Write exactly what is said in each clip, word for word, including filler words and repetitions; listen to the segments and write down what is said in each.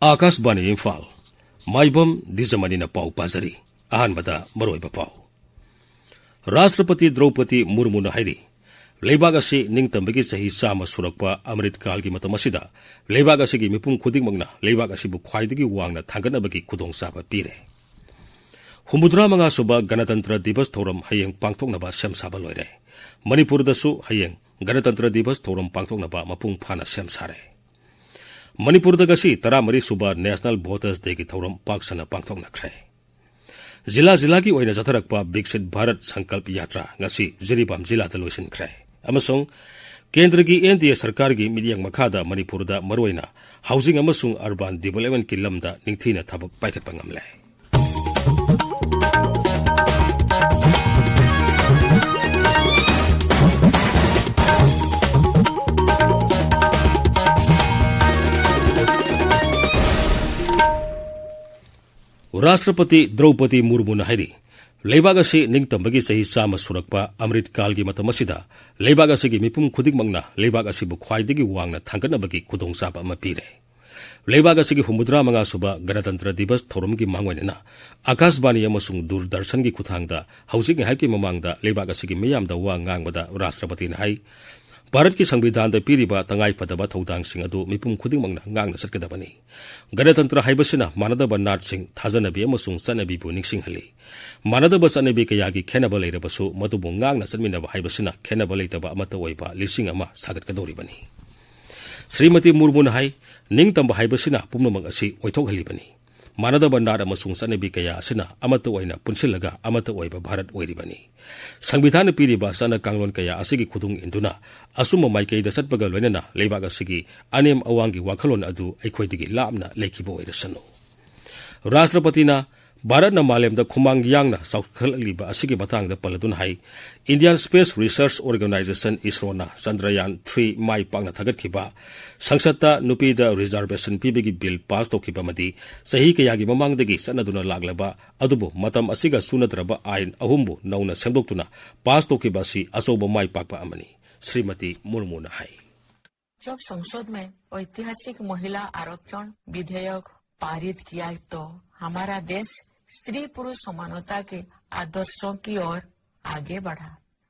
ꯑꯥꯀꯥꯁꯕꯥꯅꯤ ꯏꯝꯐꯥꯜ, ꯃꯥꯏꯕꯝ ꯗꯤꯖꯃꯅꯤꯅ ꯄꯥꯎ ꯄꯥꯖꯔꯤ꯫ ꯑꯍꯥꯟꯕꯗ ꯃꯔꯨꯑꯣꯏꯕ ꯄꯥꯎ꯫ ꯔꯥꯁꯇ꯭ꯔꯄꯇꯤ ꯗ꯭ꯔꯧꯄꯗꯤ ꯃꯨꯔꯃꯨꯅ ꯍꯥꯏꯔꯤ, ꯂꯩꯕꯥꯛ ꯑꯁꯤ ꯅꯤꯡꯇꯝꯕꯒꯤ ꯆꯍꯤ ꯆꯥꯝꯃ ꯁꯨꯔꯛꯄ ꯑꯃ꯭ꯔꯤꯠ ꯀꯥꯜꯒꯤ ꯃꯇꯝ ꯑꯁꯤꯗ ꯂꯩꯕꯥꯛ ꯑꯁꯤꯒꯤ ꯃꯤꯄꯨꯝ ꯈꯨꯗꯤꯡꯃꯛꯅ ꯂꯩꯕꯥꯛ ꯑꯁꯤꯕꯨ ꯈ꯭ꯋꯥꯏꯗꯒꯤ ꯋꯥꯡꯅ ꯊꯥꯡꯒꯠꯅꯕꯒꯤ ꯈꯨꯗꯣꯡꯆꯥꯕ ꯄꯤꯔꯦ꯫ ꯍꯨꯝꯐꯨꯇꯔꯥ ꯃꯉꯥ ꯁꯨꯕ ꯒꯅꯇꯟꯇ꯭ꯔ ꯗꯤꯕꯁ ꯊꯧꯔꯝ ꯍꯌꯦꯡ ꯄꯥꯡꯊꯣꯛꯅꯕ ꯁꯦꯝ ꯁꯥꯕ ꯂꯣꯏꯔꯦ꯫ ꯃꯅꯤꯄꯨꯔꯗꯁꯨ ꯍꯌꯦꯡ ꯒꯅꯇꯟꯇ꯭ꯔ ꯗꯤꯕꯁ ꯊꯧꯔꯝ ꯄꯥꯡꯊꯣꯛꯅꯕ ꯃꯄꯨꯡ ꯐꯥꯅ ꯁꯦꯝ ꯁꯥꯔꯦ꯫ ꯃꯅꯤꯄꯨꯔꯗ ꯉꯁꯤ ꯇꯔꯥꯃꯔꯤ ꯁꯨꯕ ꯅꯦꯁꯅꯦꯜ ꯚꯣꯇꯔꯁ ꯗꯦꯒꯤ ꯊꯧꯔꯝ ꯄꯥꯛ ꯁꯟꯅ ꯄꯥꯡꯊꯣꯛꯅꯈ꯭ꯔꯦ꯫ ꯖꯤꯂꯥ ꯖꯤꯂꯥꯒꯤ ꯑꯣꯏꯅ ꯆꯠꯊꯔꯛꯄ ꯕꯤꯛꯁꯤꯠ ꯚꯥꯔꯠ ꯁꯪꯀꯜꯞ ꯌꯥꯇ꯭ꯔꯥ ꯉꯁꯤ ꯖꯤꯔꯤꯕꯥꯝ ꯖꯤꯂꯥꯗ ꯂꯣꯏꯁꯤꯟꯈ꯭ꯔꯦ꯫ ꯑꯃꯁꯨꯡ ꯀꯦꯟꯗ꯭ꯔꯒꯤ ꯑꯦꯟ ꯗꯤ ꯑꯦ ꯁꯔꯀꯥꯔꯒꯤ ꯃꯤꯠꯌꯦꯡ ꯃꯈꯥꯗ ꯃꯅꯤꯄꯨꯔꯗ ꯃꯔꯨꯑꯣꯏꯅ ꯍꯥꯎꯁꯤꯡ ꯑꯃꯁꯨꯡ ꯑꯔꯕꯥꯟ ꯗꯤꯕꯂꯞꯃꯦꯟꯠꯀꯤ ꯂꯝꯗ ꯅꯤꯡꯊꯤꯅ ꯊꯕꯛ ꯄꯥꯏꯈꯠꯄ ꯉꯝꯂꯦ꯫ ꯔꯥꯁꯇ꯭ꯔꯄꯇꯤ ꯗ꯭ꯔꯧꯄꯗꯤ ꯃꯨꯔꯃꯨꯅ ꯍꯥꯏꯔꯤ, ꯂꯩꯕꯥꯛ ꯑꯁꯤ ꯅꯤꯡꯇꯝꯕꯒꯤ ꯆꯍꯤ ꯆꯥꯝꯃ ꯁꯨꯔꯛꯄ ꯑꯃ꯭ꯔꯤꯠ ꯀꯥꯜꯒꯤ ꯃꯇꯝ ꯑꯁꯤꯗ ꯂꯩꯕꯥꯛ ꯑꯁꯤꯒꯤ ꯃꯤꯄꯨꯝ ꯈꯨꯗꯤꯡꯃꯛꯅ ꯂꯩꯕꯥꯛ ꯑꯁꯤꯕꯨ ꯈ꯭ꯋꯥꯏꯗꯒꯤ ꯋꯥꯡꯅ ꯊꯥꯡꯒꯠꯅꯕꯒꯤ ꯈꯨꯗꯣꯡꯆꯥꯕ ꯑꯃ ꯄꯤꯔꯦ꯫ ꯂꯩꯕꯥꯛ ꯑꯁꯤꯒꯤ ꯍꯨꯝꯐꯨꯇꯔꯥ ꯃꯉꯥ ꯁꯨꯕ ꯒꯅꯇꯟꯇ꯭ꯔ ꯗꯤꯕꯁ ꯊꯧꯔꯝꯒꯤ ꯃꯥꯡꯑꯣꯏꯅꯅ ꯑꯀꯥꯁꯕꯥꯅꯤ ꯑꯃꯁꯨꯡ ꯗꯨꯔꯗꯔꯁꯟꯒꯤ ꯈꯨꯠꯊꯥꯡꯗ ꯍꯧꯖꯤꯛ ꯉꯥꯏꯍꯥꯛꯀꯤ ꯃꯃꯥꯡꯗ ꯂꯩꯕꯥꯛ ꯑꯁꯤꯒꯤ ꯃꯤꯌꯥꯝꯗ ꯋꯥ ꯉꯥꯡꯕꯗ ꯔꯥꯁꯇ꯭ꯔꯄꯇꯤꯅ ꯍꯥꯏ, ꯚꯥꯔꯠꯀꯤ ꯁꯪꯕꯤꯙꯥꯟꯗ ꯄꯤꯔꯤꯕ ꯇꯉꯥꯏꯐꯗꯕ ꯊꯧꯗꯥꯡꯁꯤꯡ ꯑꯗꯨ ꯃꯤꯄꯨꯝ ꯈꯨꯗꯤꯡꯃꯛꯅ ꯉꯥꯛꯅ ꯆꯠꯀꯗꯕꯅꯤ꯫ ꯒꯅꯇꯟꯇ꯭ꯔ ꯍꯥꯏꯕꯁꯤꯅ ꯃꯥꯟꯅꯗꯕ ꯅꯥꯠꯁꯤꯡ, ꯊꯥꯖꯅꯕꯤ ꯑꯃꯁꯨꯡ ꯆꯠꯅꯕꯤꯕꯨ ꯅꯤꯡꯁꯤꯡꯍꯜꯂꯤ꯫ ꯃꯥꯟꯅꯗꯕ ꯆꯠꯅꯕꯤ ꯀꯌꯥꯒꯤ ꯈꯦꯠꯅꯕ ꯂꯩꯔꯕꯁꯨ, ꯃꯗꯨꯕꯨ ꯉꯥꯛꯅ ꯆꯠꯃꯤꯟꯅꯕ ꯍꯥꯏꯕꯁꯤꯅ ꯈꯦꯠꯅꯕ ꯂꯩꯇꯕ ꯑꯃꯠꯇ ꯑꯣꯏꯕ ꯂꯤꯁꯤꯡ ꯑꯃ ꯁꯥꯒꯠꯀꯗꯧꯔꯤꯕꯅꯤ꯫ ꯁ꯭ꯔꯤꯃꯇꯤ ꯃꯨꯔꯃꯨꯅ ꯍꯥꯏ, ꯅꯤꯡꯇꯝꯕ ꯍꯥꯏꯕꯁꯤꯅ ꯄꯨꯝꯅꯃꯛ ꯑꯁꯤ ꯑꯣꯏꯊꯣꯛꯍꯜꯂꯤꯕꯅꯤ꯫ ꯃꯥꯟꯅꯗꯕ ꯅꯥꯠ ꯑꯃꯁꯨꯡ ꯆꯠꯅꯕꯤ ꯀꯌꯥ ꯑꯁꯤꯅ ꯑꯃꯠꯇ ꯑꯣꯏꯅ ꯄꯨꯟꯁꯤꯜꯂꯒ ꯑꯃꯠꯇ ꯑꯣꯏꯕ ꯚꯥꯔꯠ ꯑꯣꯏꯔꯤꯕꯅꯤ꯫ ꯁꯪꯕꯤꯙꯥꯟꯅ ꯄꯤꯔꯤꯕ ꯆꯠꯅ ꯀꯥꯡꯂꯣꯟ ꯀꯌꯥ ꯑꯁꯤꯒꯤ ꯈꯨꯗꯨꯡ ꯏꯟꯗꯨꯅ ꯑꯆꯨꯝꯕ ꯃꯥꯏꯀꯩꯗ ꯆꯠꯄꯒ ꯂꯣꯏꯅꯅ ꯂꯩꯕꯥꯛ ꯑꯁꯤꯒꯤ ꯑꯅꯦꯝ ꯑꯋꯥꯡꯒꯤ ꯋꯥꯈꯜꯂꯣꯟ ꯑꯗꯨ ꯑꯩꯈꯣꯏꯗꯒꯤ ꯂꯥꯞꯅ ꯂꯩꯈꯤꯕ ꯑꯣꯏꯔꯁꯅꯨ꯫ ꯔꯥꯁꯇ꯭ꯔꯄꯇꯤꯅ ꯚꯥꯔꯠꯅ ꯃꯥꯂꯦꯝꯗ ꯈꯨꯃꯥꯡ ꯌꯥꯡꯅ ꯆꯥꯎꯈꯠꯂꯛꯂꯤꯕ ꯑꯁꯤꯒꯤ ꯃꯇꯥꯡꯗ ꯄꯜꯂꯗꯨꯅ ꯍꯥꯏ, Indian Space Research Organisation, ꯏꯁꯔꯣꯅ ꯆꯟꯗ꯭ꯔꯌꯥꯟ ꯊ꯭ꯔꯤ ꯃꯥꯏ ꯄꯥꯛꯅ ꯊꯥꯒꯠꯈꯤꯕ, ꯁꯪꯁꯠꯇ ꯅꯨꯄꯤꯗ ꯔꯤꯖꯥꯔꯕꯦꯁꯟ ꯄꯤꯕꯒꯤ ꯕꯤꯜ ꯄꯥꯁ ꯇꯧꯈꯤꯕ ꯑꯃꯗꯤ ꯆꯍꯤ ꯀꯌꯥꯒꯤ ꯃꯃꯥꯡꯗꯒꯤ ꯆꯠꯅꯗꯨꯅ ꯂꯥꯛꯂꯕ ꯑꯗꯨꯕꯨ ꯃꯇꯝ ꯑꯁꯤꯒ ꯆꯨꯅꯗ꯭ꯔꯕ ꯑꯥꯏꯟ ꯑꯍꯨꯝꯕꯨ ꯅꯧꯅ ꯁꯦꯝꯗꯣꯛꯇꯨꯅ ꯄꯥꯁ ꯇꯧꯈꯤꯕ ꯑꯁꯤ ꯑꯆꯧꯕ ꯃꯥꯏ ꯄꯥꯛꯄ ꯑꯃꯅꯤ, ꯁ꯭ꯔꯤꯃꯇꯤ ꯃꯨꯔꯃꯨꯅ ꯍꯥꯏ꯫ जब संसद में ऐतिहासिक महिला आरक्षण विधेयक पारित किया, तो हमारा देश स्त्री पुरुष समानता के आदर्शों की ओर आगे बढ़ा।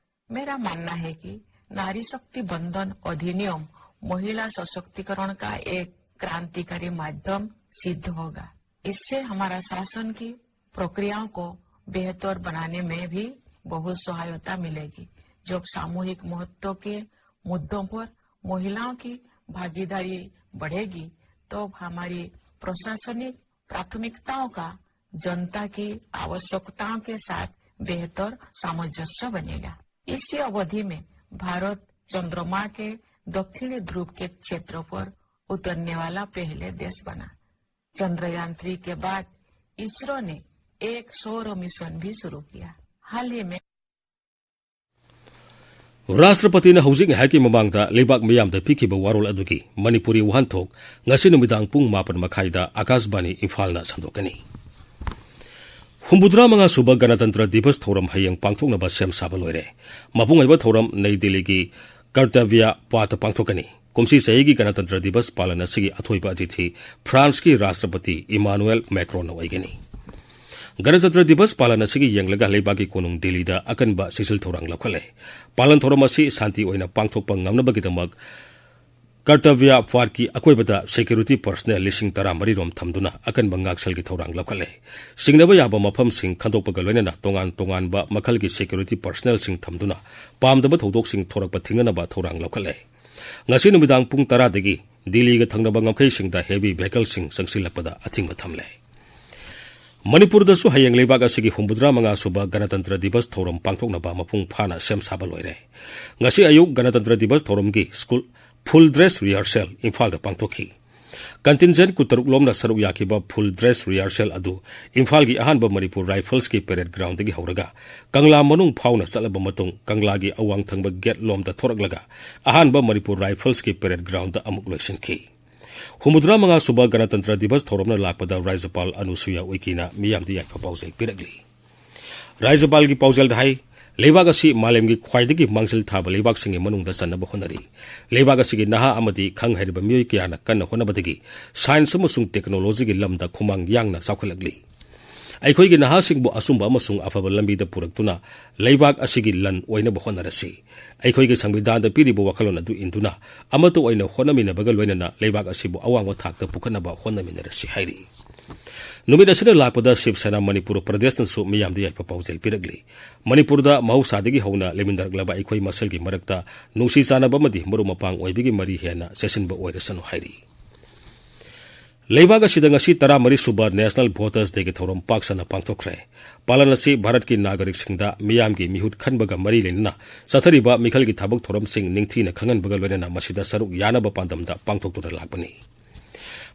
मेरा मानना है कि नारी शक्ति वंदन अधिनियम महिला सशक्तिकरण का एक क्रांतिकारी माध्यम सिद्ध होगा। इससे हमारा शासन की प्रक्रियाओं को बेहतर बनाने में भी बहुत सहायता मिलेगी। जब सामूहिक महत्व के मुद्दों पर महिलाओं की भागीदारी बढ़ेगी, तो हमारी प्रशासनिक प्राथमिकताओं का जनता की आवश्यकताओं के साथ बेहतर सामंजस्य बनेगा। इसी अवधि में भारत चंद्रमा के दक्षिणी ध्रुव के क्षेत्र पर उतरने वाला पहले देश बना। चंद्रयान थ्री के बाद इसरो ने एक सौर मिशन भी शुरू किया। हाल ही में Rashtrapati-ꯅ ꯍꯧꯖꯤꯛ ꯉꯥꯏꯍꯥꯛꯀꯤ ꯃꯃꯥꯡꯗ ꯂꯩꯕꯥꯛ ꯃꯤꯌꯥꯝꯗ ꯄꯤꯈꯤꯕ ꯋꯥꯔꯣꯜ ꯑꯗꯨꯒꯤ ꯃꯅꯤꯄꯨꯔꯤ ꯋꯥꯍꯟꯊꯣꯛ ꯉꯁꯤ ꯅꯨꯃꯤꯗꯥꯡ ꯄꯨꯡ ꯃꯥꯄꯟ ꯃꯈꯥꯏꯗ ꯑꯀꯥꯁꯕꯥꯅꯤ ꯏꯝꯐꯥꯜꯅ ꯁꯟꯗꯣꯛꯀꯅꯤ꯫ ꯍꯨꯝꯐꯨꯇꯔꯥ ꯃꯉꯥ ꯁꯨꯕ ꯒꯅꯇꯟꯇ꯭ꯔ ꯗꯤꯕꯁ ꯊꯧꯔꯝ ꯍꯌꯦꯡ ꯄꯥꯡꯊꯣꯛꯅꯕ ꯁꯦꯝ ꯁꯥꯕ ꯂꯣꯏꯔꯦ꯫ ꯃꯄꯨꯡ ꯑꯣꯏꯕ ꯊꯧꯔꯝ ꯅꯩ ꯗꯤꯜꯂꯤꯒꯤ ꯀꯔꯇꯕ꯭ꯌ ꯄꯥꯠꯇ ꯄꯥꯡꯊꯣꯛꯀꯅꯤ꯫ ꯀꯨꯝꯁꯤ ꯆꯍꯤꯒꯤ ꯒꯅꯇꯟꯇ꯭ꯔ ꯗꯤꯕꯁ ꯄꯥꯂꯟ ꯑꯁꯤꯒꯤ ꯑꯊꯣꯏꯕ ꯑꯇꯤꯊꯤ ꯐ꯭ꯔꯥꯟꯁꯀꯤ ꯔꯥꯁꯇ꯭ꯔꯄꯇꯤ ꯏꯃꯥꯅꯨꯑꯦꯜ ꯃꯦꯀ꯭ꯔꯣꯟꯅ ꯑꯣꯏꯒꯅꯤ꯫ ꯒꯅꯇꯟꯇ꯭ꯔ ꯗꯤꯕꯁ ꯄꯥꯂꯟ ꯑꯁꯤꯒꯤ ꯌꯦꯡꯂꯒ ꯂꯩꯕꯥꯛꯀꯤ ꯀꯣꯅꯨꯡ ꯗꯤꯜꯂꯤꯗ ꯑꯀꯟꯕ ꯆꯦꯛꯁꯤꯜ ꯊꯧꯔꯥꯡ ꯂꯧꯈꯠꯂꯦ꯫ ꯄꯥꯂꯟ ꯊꯧꯔꯝ ꯑꯁꯤ ꯁꯥꯟꯇꯤ ꯑꯣꯏꯅ ꯄꯥꯡꯊꯣꯛꯄ ꯉꯝꯅꯕꯒꯤꯗꯃꯛ ꯀꯔꯇꯕ꯭ꯌ ꯄꯥꯠꯀꯤ ꯑꯀꯣꯏꯕꯗ ꯁꯦꯀ꯭ꯌꯨꯔꯤꯇꯤ ꯄꯔꯁꯅꯦꯜ ꯂꯤꯁꯤꯡ ꯇꯔꯥꯃꯔꯤ ꯔꯣꯝ ꯊꯝꯗꯨꯅ ꯑꯀꯟꯕ ꯉꯥꯛꯁꯦꯜꯒꯤ ꯊꯧꯔꯥꯡ ꯂꯧꯈꯠꯂꯦ꯫ ꯆꯤꯡꯅꯕ ꯌꯥꯕ ꯃꯐꯝꯁꯤꯡ ꯈꯟꯗꯣꯛꯄꯒ ꯂꯣꯏꯅꯅ ꯇꯣꯉꯥꯟ ꯇꯣꯉꯥꯟꯕ ꯃꯈꯜꯒꯤ ꯁꯦꯀ꯭ꯌꯨꯔꯤꯇꯤ ꯄꯔꯁꯅꯦꯜꯁꯤꯡ ꯊꯝꯗꯨꯅ ꯄꯥꯝꯗꯕ ꯊꯧꯗꯣꯛꯁꯤꯡ ꯊꯣꯔꯛꯄ ꯊꯤꯡꯅꯅꯕ ꯊꯧꯔꯥꯡ ꯂꯧꯈꯠꯂꯦ꯫ ꯉꯁꯤ ꯅꯨꯃꯤꯗꯥꯡ ꯄꯨꯡ ꯇꯔꯥꯗꯒꯤ ꯗꯤꯜꯂꯤꯒ ꯊꯪꯅꯕ ꯉꯝꯈꯩꯁꯤꯡꯗ ꯍꯦꯚꯤ ꯚꯦꯍꯤꯀꯜꯁꯤꯡ ꯆꯪꯁꯤꯜꯂꯛꯄꯗ ꯑꯊꯤꯡꯕ ꯊꯝꯂꯦ꯫ ꯃꯅꯤꯄꯨꯔꯗꯁꯨ ꯍꯌꯦꯡ ꯂꯩꯕꯥꯛ ꯑꯁꯤꯒꯤ ꯍꯨꯝꯐꯨꯇꯔꯥ ꯃꯉꯥ ꯁꯨꯕ ꯒꯅꯇꯟꯇ꯭ꯔ ꯗꯤꯕꯁ ꯊꯧꯔꯝ ꯄꯥꯡꯊꯣꯛꯅꯕ ꯃꯄꯨꯡ ꯐꯥꯅ ꯁꯦꯝ ꯁꯥꯕ ꯂꯣꯏꯔꯦ꯫ ꯉꯁꯤ ꯑꯌꯨꯛ ꯒꯅꯇꯟꯇ꯭ꯔ ꯗꯤꯕꯁ ꯊꯧꯔꯝꯒꯤ ꯁ꯭ꯀꯨꯜ ꯐꯨꯜ ꯗ꯭ꯔꯦꯁ ꯔꯤꯍꯔꯁꯦꯜ ꯏꯝꯐꯥꯜꯗ ꯄꯥꯡꯊꯣꯛꯈꯤ꯫ ꯀꯟꯇꯤꯟꯖꯦꯟ ꯀꯨꯟꯇꯔꯨꯛ ꯂꯣꯝꯅ ꯁꯔꯨꯛ ꯌꯥꯈꯤꯕ ꯐꯨꯜ ꯗ꯭ꯔꯦꯁ ꯔꯤꯍꯔꯁꯦꯜ ꯑꯗꯨ ꯏꯝꯐꯥꯜꯒꯤ ꯑꯍꯥꯟꯕ ꯃꯅꯤꯄꯨꯔ ꯔꯥꯏꯐꯜꯁꯀꯤ ꯄꯦꯔꯦꯗ ꯒ꯭ꯔꯥꯎꯟꯗꯒꯤ ꯍꯧꯔꯒ ꯀꯪꯂꯥ ꯃꯅꯨꯡ ꯐꯥꯎꯅ ꯆꯠꯂꯕ ꯃꯇꯨꯡ ꯀꯪꯂꯥꯒꯤ ꯑꯋꯥꯡ ꯊꯪꯕ ꯒꯦꯠ ꯂꯣꯝꯗ ꯊꯣꯔꯛꯂꯒ ꯑꯍꯥꯟꯕ ꯃꯅꯤꯄꯨꯔ ꯔꯥꯏꯐꯜꯁꯀꯤ ꯄꯦꯔꯦꯗ ꯒ꯭ꯔꯥꯎꯟꯗ ꯑꯃꯨꯛ ꯂꯣꯏꯁꯤꯟꯈꯤ꯫ ꯍꯨꯝꯐꯨꯇꯔꯥ ꯃꯉꯥ ꯁꯨꯕ ꯒꯅꯇꯟꯇ꯭ꯔ ꯗꯤꯕꯁ ꯊꯧꯔꯝꯅ ꯂꯥꯛꯄꯗ ꯔꯥꯖ꯭ꯌꯄꯥꯜ ꯑꯅꯨꯁꯨꯌꯥ ꯎꯏꯀꯦꯅ ꯃꯤꯌꯥꯝꯗ ꯌꯥꯏꯐ ꯄꯥꯎꯖꯦꯜ ꯄꯤꯔꯛꯂꯤ꯫ ꯔꯥꯖ꯭ꯌꯄꯥꯜꯒꯤ ꯄꯥꯎꯖꯦꯜꯗ ꯍꯥꯏ, ꯂꯩꯕꯥꯛ ꯑꯁꯤ ꯃꯥꯂꯦꯝꯒꯤ ꯈ꯭ꯋꯥꯏꯗꯒꯤ ꯃꯥꯡꯖꯤꯜ ꯊꯥꯕ ꯂꯩꯕꯥꯛꯁꯤꯡꯒꯤ ꯃꯅꯨꯡꯗ ꯆꯟꯅꯕ ꯍꯣꯠꯅꯔꯤ꯫ ꯂꯩꯕꯥꯛ ꯑꯁꯤꯒꯤ ꯅꯍꯥ ꯑꯃꯗꯤ ꯈꯪ ꯍꯩꯔꯕ ꯃꯤꯑꯣꯏ ꯀꯌꯥꯅ ꯀꯟꯅ ꯍꯣꯠꯅꯕꯗꯒꯤ science ꯑꯃꯁꯨꯡ technologyꯒꯤ ꯂꯝꯗ ꯈꯨꯃꯥꯡ ꯌꯥꯡꯅ ꯆꯥꯎꯈꯠꯂꯛꯂꯤ꯫ ꯑꯩꯈꯣꯏꯒꯤ ꯅꯍꯥꯁꯤꯡꯕꯨ ꯑꯆꯨꯝꯕ ꯑꯃꯁꯨꯡ ꯑꯐꯕ ꯂꯝꯕꯤꯗ ꯄꯨꯔꯛꯇꯨꯅ ꯂꯩꯕꯥꯛ ꯑꯁꯤꯒꯤ ꯂꯟ ꯑꯣꯏꯅꯕ ꯍꯣꯠꯅꯔꯁꯤ꯫ ꯑꯩꯈꯣꯏꯒꯤ ꯁꯪꯕꯤꯙꯥꯟꯗ ꯄꯤꯔꯤꯕ ꯋꯥꯈꯜꯂꯣꯟ ꯑꯗꯨ ꯏꯟꯗꯨꯅ ꯑꯃꯠꯇ ꯑꯣꯏꯅ ꯍꯣꯠꯅꯃꯤꯟꯅꯕꯒ ꯂꯣꯏꯅꯅ ꯂꯩꯕꯥꯛ ꯑꯁꯤꯕꯨ ꯑꯋꯥꯡꯕ ꯊꯥꯛꯇ ꯄꯨꯈꯠꯅꯕ ꯍꯣꯠꯅꯃꯤꯟꯅꯔꯁꯤ ꯍꯥꯏꯔꯤ꯫ ꯅꯨꯃꯤꯠ ꯑꯁꯤꯗ ꯂꯥꯛꯄꯗ ꯁꯤꯕ ꯁꯦꯅꯥ ꯃꯅꯤꯄꯨꯔ ꯄ꯭ꯔꯗꯦꯁꯅꯁꯨ ꯃꯤꯌꯥꯝꯗ ꯌꯥꯏꯐ ꯄꯥꯎꯖꯦꯜ ꯄꯤꯔꯛꯂꯤ꯫ ꯃꯅꯤꯄꯨꯔꯗ ꯃꯍꯧꯁꯥꯗꯒꯤ ꯍꯧꯅ ꯂꯩꯃꯤꯟꯅꯔꯛꯂꯕ ꯑꯩꯈꯣꯏ ꯃꯁꯦꯜꯒꯤ ꯃꯔꯛꯇ ꯅꯨꯡꯁꯤ ꯆꯥꯟꯅꯕ ꯑꯃꯗꯤ ꯃꯔꯨꯞ ꯃꯄꯥꯡ ꯑꯣꯏꯕꯒꯤ ꯃꯔꯤ ꯍꯦꯟꯅ ꯆꯦꯠꯁꯤꯟꯕ ꯑꯣꯏꯔꯁꯅꯨ ꯍꯥꯏꯔꯤ꯫ ꯂꯩꯕꯥꯛ ꯑꯁꯤꯗ ꯉꯁꯤ ꯇꯔꯥꯃꯔꯤ ꯁꯨꯕ National Voters Dayꯒꯤ ꯊꯧꯔꯝ ꯄꯥꯛ ꯁꯟꯅ ꯄꯥꯡꯊꯣꯛꯈ꯭ꯔꯦ꯫ ꯄꯥꯂꯟ ꯑꯁꯤ ꯚꯥꯔꯠꯀꯤ ꯅꯥꯒꯔꯤꯛꯁꯤꯡꯗ ꯃꯤꯌꯥꯝꯒꯤ ꯃꯤꯍꯨꯠ ꯈꯟꯕꯒ ꯃꯔꯤ ꯂꯩꯅꯅ ꯆꯠꯊꯔꯤꯕ ꯃꯤꯈꯜꯒꯤ ꯊꯕꯛ ꯊꯧꯔꯝꯁꯤꯡ ꯅꯤꯡꯊꯤꯅ ꯈꯪꯍꯟꯕꯒ ꯂꯣꯏꯅꯅ ꯃꯁꯤꯗ ꯁꯔꯨꯛ ꯌꯥꯅꯕ ꯄꯥꯟꯗꯝꯗ ꯄꯥꯡꯊꯣꯛꯇꯨꯅ ꯂꯥꯛꯄꯅꯤ꯫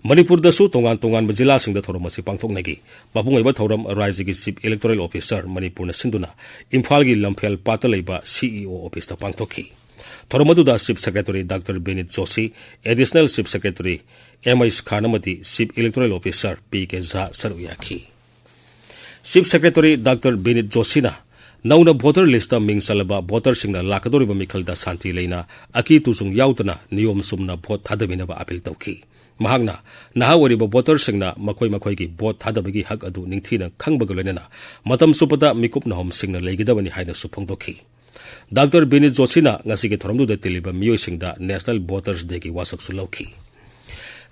ꯃꯅꯤꯄꯨꯔꯗꯁꯨ ꯇꯣꯉꯥꯟ ꯇꯣꯉꯥꯟꯕ ꯖꯤꯂꯥꯁꯤꯡꯗ ꯊꯧꯔꯝ ꯑꯁꯤ ꯄꯥꯡꯊꯣꯛꯅꯈꯤ꯫ ꯃꯄꯨꯡ ꯑꯣꯏꯕ ꯊꯧꯔꯝ ꯔꯥꯖ꯭ꯌꯒꯤ Chief Electoral Officer ꯃꯅꯤꯄꯨꯔꯅ ꯁꯤꯟꯗꯨꯅ ꯏꯝꯐꯥꯜꯒꯤ ꯂꯝꯐꯦꯜ ꯄꯥꯠꯇ ꯂꯩꯕ CEO officeꯇ ꯄꯥꯡꯊꯣꯛꯈꯤ꯫ ꯊꯧꯔꯝ ꯑꯗꯨꯗ Chief Secretary Doctor Vineet Joshi, Additional Chief Secretary M H Khan ꯑꯃꯗꯤ Chief Electoral Officer P K ꯖꯥ ꯁꯔꯨꯛ ꯌꯥꯈꯤ꯫ Chief Secretary Doctor ꯕꯤꯅꯤꯠ ꯖꯣꯁꯤꯅ ꯅꯧꯅ voter listꯇ ꯃꯤꯡ ꯆꯜꯂꯕ voterꯁꯤꯡꯅ ꯂꯥꯛꯀꯗꯧꯔꯤꯕ ꯃꯤꯈꯜꯗ ꯁꯥꯟꯇꯤ ꯂꯩꯅ, ꯑꯀꯤ ꯇꯨꯖꯨꯡ ꯌꯥꯎꯗꯅ ꯅꯤꯌꯣꯝ ꯆꯨꯝꯅ vote ꯊꯥꯗꯕꯤꯅꯕ appeal ꯇꯧꯈꯤ꯫ ꯃꯍꯥꯛꯅ ꯅꯍꯥ ꯑꯣꯏꯔꯤꯕ voterꯁꯤꯡꯅ ꯃꯈꯣꯏ ꯃꯈꯣꯏꯒꯤ vote ꯊꯥꯗꯕꯒꯤ ꯍꯛ ꯑꯗꯨ ꯅꯤꯡꯊꯤꯅ ꯈꯪꯕꯒ ꯂꯣꯏꯅꯅ ꯃꯇꯝ ꯆꯨꯞꯄꯗ ꯃꯤꯀꯨꯞ ꯅꯥꯍꯣꯝ ꯁꯤꯡꯅ ꯂꯩꯒꯗꯕꯅꯤ ꯍꯥꯏꯅꯁꯨ ꯐꯣꯡꯗꯣꯛꯈꯤ꯫ ꯗꯥꯛꯇꯔ ꯕꯤꯅꯤꯠ ꯖꯣꯁꯤꯅ ꯉꯁꯤꯒꯤ ꯊꯧꯔꯝꯗꯨꯗ ꯇꯤꯜꯂꯤꯕ ꯃꯤꯑꯣꯏꯁꯤꯡꯗ National Voters Dayꯒꯤ ꯋꯥꯁꯛꯁꯨ ꯂꯧꯈꯤ꯫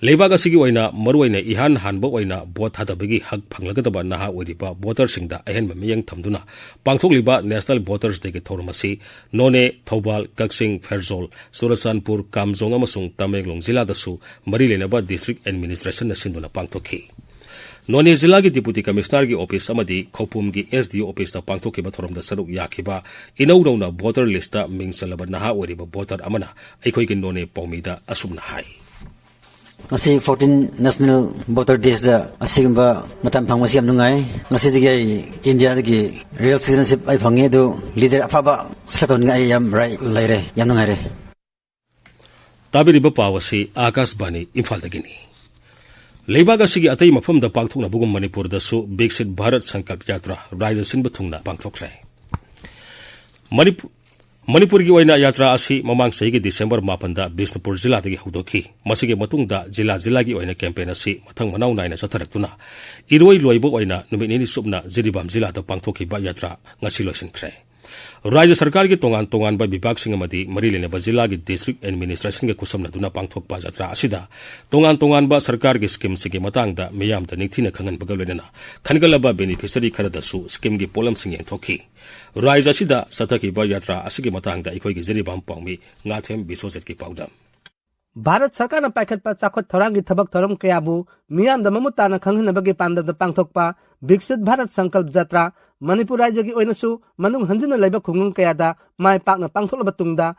ꯂꯩꯕꯥꯛ ꯑꯁꯤꯒꯤ ꯑꯣꯏꯅ ꯃꯔꯨꯑꯣꯏꯅ ꯏꯍꯥꯟ ꯍꯥꯟꯕ ꯑꯣꯏꯅ vote ꯊꯥꯗꯕꯒꯤ ꯍꯛ ꯐꯪꯂꯒꯗꯕ ꯅꯍꯥ ꯑꯣꯏꯔꯤꯕ voterꯁꯤꯡꯗ ꯑꯍꯦꯟꯕ ꯃꯤꯠꯌꯦꯡ ꯊꯝꯗꯨꯅ ꯄꯥꯡꯊꯣꯛꯂꯤꯕ National Voters Dayꯒꯤ ꯊꯧꯔꯝ ꯑꯁꯤ ꯅꯣꯅꯦ, ꯊꯧꯕꯥꯜ, ꯀꯛꯆꯤꯡ, ꯐꯦꯔꯖꯣꯜ, ꯆꯨꯔꯆꯥꯟꯄꯨꯔ, ꯀꯥꯝꯖꯣꯡ ꯑꯃꯁꯨꯡ ꯇꯃꯦꯡꯂꯣꯡ ꯖꯤꯂꯥꯗꯁꯨ ꯃꯔꯤ ꯂꯩꯅꯕ district administrationꯅ ꯁꯤꯟꯗꯨꯅ ꯄꯥꯡꯊꯣꯛꯈꯤ꯫ ꯅꯣꯅꯦ ꯖꯤꯂꯥꯒꯤ Deputy Commissionerꯒꯤ office ꯑꯃꯗꯤ ꯈꯧꯄꯨꯝꯒꯤ S D O officeꯇ ꯄꯥꯡꯊꯣꯛꯈꯤꯕ ꯊꯧꯔꯝꯗ ꯁꯔꯨꯛ ꯌꯥꯈꯤꯕ ꯏꯅꯧ ꯅꯧꯅ voter listꯇ ꯃꯤꯡ ꯆꯜꯂꯕ ꯅꯍꯥ ꯑꯣꯏꯔꯤꯕ voter ꯑꯃꯅ ꯑꯩꯈꯣꯏꯒꯤ ꯅꯣꯅꯦ ꯄꯥꯎꯃꯤꯗ ꯑꯁꯨꯝꯅ ꯍꯥꯏ꯫ ꯉꯁꯤ fourteen National Voter Daysꯗ ꯑꯁꯤꯒꯨꯝꯕ ꯃꯇꯝ ꯐꯪꯕꯁꯤ ꯌꯥꯝ ꯅꯨꯡꯉꯥꯏ꯫ ꯉꯁꯤꯗꯒꯤ ꯑꯩ Indiaꯗꯒꯤ real citizenship ꯑꯩ ꯐꯪꯉꯦ, ꯑꯗꯨ leader ꯑꯐꯕ select ꯇꯧꯅꯤꯡꯉꯥꯏ ꯑꯩ ꯌꯥꯝ right ꯂꯩꯔꯦ, ꯌꯥꯝ ꯅꯨꯡꯉꯥꯏꯔꯦ꯫ ꯇꯥꯕꯤꯔꯤꯕ ꯄꯥꯎ ꯑꯁꯤ ꯑꯥꯀꯥꯁꯕꯥꯅꯤ ꯏꯝꯐꯥꯜꯗꯒꯤꯅꯤ꯫ ꯂꯩꯕꯥꯛ ꯑꯁꯤꯒꯤ ꯑꯇꯩ ꯃꯐꯝꯗ ꯄꯥꯡꯊꯣꯛꯅꯕꯒꯨꯝ ꯃꯅꯤꯄꯨꯔꯗꯁꯨ ꯕꯤꯛꯁꯤꯠ ꯚꯥꯔꯠ ꯁꯪꯀꯜꯞ ꯌꯥꯇ꯭ꯔꯥ ꯔꯥꯖ꯭ꯌ ꯁꯤꯟꯕ ꯊꯨꯡꯅ ꯄꯥꯡꯊꯣꯛꯈ꯭ꯔꯦ꯫ ꯃꯅꯤꯄꯨ-, ꯃꯅꯤꯄꯨꯔꯒꯤ ꯑꯣꯏꯅ ꯌꯥꯇ꯭ꯔꯥ ꯑꯁꯤ ꯃꯃꯥꯡ ꯆꯍꯤꯒꯤ ꯗꯤꯁꯦꯝꯕꯔ ꯃꯥꯄꯟꯗ ꯕꯤꯁꯅꯨꯄꯨꯔ ꯖꯤꯂꯥꯗꯒꯤ ꯍꯧꯗꯣꯛꯈꯤ꯫ ꯃꯁꯤꯒꯤ ꯃꯇꯨꯡꯗ ꯖꯤꯂꯥ ꯖꯤꯂꯥꯒꯤ ꯑꯣꯏꯅ ꯀꯦꯝꯄꯦꯟ ꯑꯁꯤ ꯃꯊꯪ ꯃꯅꯥꯎ ꯅꯥꯏꯅ ꯆꯠꯊꯔꯛꯇꯨꯅ ꯏꯔꯣꯏ ꯂꯣꯏꯕ ꯑꯣꯏꯅ ꯅꯨꯃꯤꯠ ꯅꯤꯅꯤ ꯆꯨꯞꯅ ꯖꯤꯔꯤꯕꯥꯝ ꯖꯤꯂꯥꯗ ꯄꯥꯡꯊꯣꯛꯈꯤꯕ ꯌꯥꯇ꯭ꯔꯥ ꯉꯁꯤ ꯂꯣꯏꯁꯤꯟꯈ꯭ꯔꯦ꯫ ꯔꯥꯖ꯭ꯌ ꯁꯔꯀꯥꯔꯒꯤ ꯇꯣꯉꯥꯟ ꯇꯣꯉꯥꯟꯕ ꯕꯤꯚꯥꯒꯁꯤꯡ ꯑꯃꯗꯤ ꯃꯔꯤ ꯂꯩꯅꯕ ꯖꯤꯂꯥꯒꯤ ꯗꯤꯁꯇ꯭ꯔꯤꯛ ꯑꯦꯗꯃꯤꯅꯤꯁꯇ꯭ꯔꯦꯁꯟꯒ ꯈꯨꯠꯁꯝꯅꯗꯨꯅ ꯄꯥꯡꯊꯣꯛꯄ ꯖꯥꯇ꯭ꯔꯥ ꯑꯁꯤꯗ ꯇꯣꯉꯥꯟ ꯇꯣꯉꯥꯟꯕ ꯁꯔꯀꯥꯔꯒꯤ ꯁ꯭ꯀꯤꯝꯁꯤꯡꯒꯤ ꯃꯇꯥꯡꯗ ꯃꯤꯌꯥꯝꯗ ꯅꯤꯡꯊꯤꯅ ꯈꯪꯍꯟꯕꯒ ꯂꯣꯏꯅꯅ ꯈꯟꯒꯠꯂꯕ ꯕꯦꯅꯤꯐꯤꯁꯔꯤ ꯈꯔꯗꯁꯨ ꯁ꯭ꯀꯤꯝꯒꯤ ꯄꯣꯠꯂꯝꯁꯤꯡ ꯌꯦꯟꯊꯣꯛꯈꯤ꯫ ꯔꯥꯖ꯭ꯌ ꯑꯁꯤꯗ ꯆꯠꯊꯈꯤꯕ ꯌꯥꯇ꯭ꯔꯥ ꯑꯁꯤꯒꯤ ꯃꯇꯥꯡꯗ ꯑꯩꯈꯣꯏꯒꯤ ꯖꯤꯔꯤꯕꯥꯝ ꯄꯥꯎꯃꯤ ꯉꯥꯊꯦꯝ ꯕꯤꯁ꯭ꯋꯖꯤꯠꯀꯤ ꯄꯥꯎꯗꯝ꯫ ꯚꯥꯔꯠ ꯁꯔꯀꯥꯔꯅ ꯄꯥꯏꯈꯠꯄ ꯆꯥꯎꯈꯠ ꯊꯧꯔꯥꯡꯒꯤ ꯊꯕꯛ ꯊꯧꯔꯝ ꯀꯌꯥꯕꯨ ꯃꯤꯌꯥꯝꯗ ꯃꯃꯨꯠ ꯇꯥꯅ ꯈꯪꯍꯟꯅꯕꯒꯤ ꯄꯥꯟꯗꯝꯗ ꯄꯥꯡꯊꯣꯛꯄ ꯕꯤꯛꯁꯤꯠ ꯚꯥꯔꯠ ꯁꯪꯀꯜꯞ ꯖꯥꯇ꯭ꯔꯥ ꯃꯅꯤꯄꯨꯔ ꯔꯥꯖ꯭ꯌꯒꯤ ꯑꯣꯏꯅꯁꯨ ꯃꯅꯨꯡ ꯍꯟꯖꯤꯟꯅ ꯂꯩꯕ ꯈꯨꯡꯒꯪ ꯀꯌꯥꯗ ꯃꯥꯏ ꯄꯥꯛꯅ ꯄꯥꯡꯊꯣꯛꯂꯕ ꯇꯨꯡꯗ,